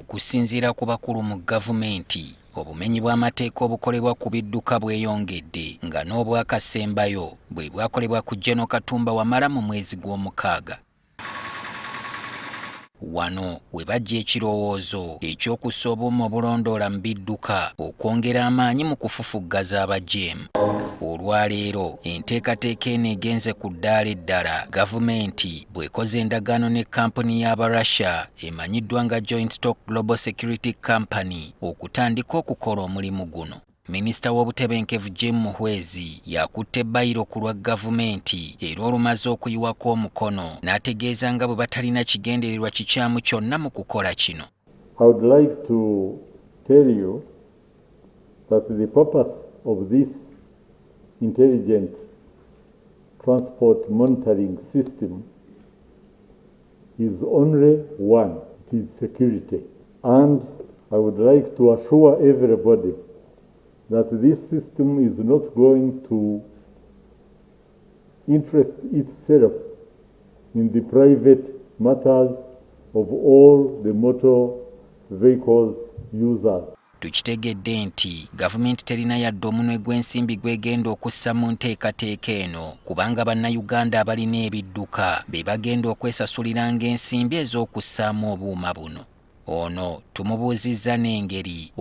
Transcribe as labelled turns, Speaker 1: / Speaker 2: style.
Speaker 1: Okusinziira ku bakulu mu gavumenti, obumenyi bw'amateeka obukolebwa ku bidduka bweyongedde nga n'obwakasembayo bwe bwakolebwa ku General Katumba Wamala mu mwezi gw'omukaaga. Wano we baggya ekirowoozo eky'okussa obuuma obulondoola mu bidduka okwongera amaanyi mu kufufuggaza abajeemu. Olwaleero enteekateeka eno egenze ku ddaala eddala gavumenti bw'ekoze endagaano ne kkampuni y'Abarussia emanyiddwa nga Joint Stock Global Security Company okutandika okukola omulimu guno. Minisita w'obutebenkevu Jim Muhwezi yakutte bbayiro ku lwa gavumenti era olumaze okuyiwako omukono n'ategeeza nga bwe batalina kigendererwa kikyamu kyonna mu kukola kino.
Speaker 2: I would like to tell you that the purpose of this intelligent transport monitoring system is only one, it is security. And I would like to assure everybody that this system is not going to interest itself in the private matters of all the motor vehicles users.
Speaker 1: Tukitegedde nti gavumenti terina yadde omunwe gw'ensimbi gw'egenda okussa mu nteekateeka eno kubanga Bannayuganda abalina ebidduka be bagenda okwesasuliranga ensimbi ez'okussaamu obuuma buno. Ono tumubuuzizza n'engeri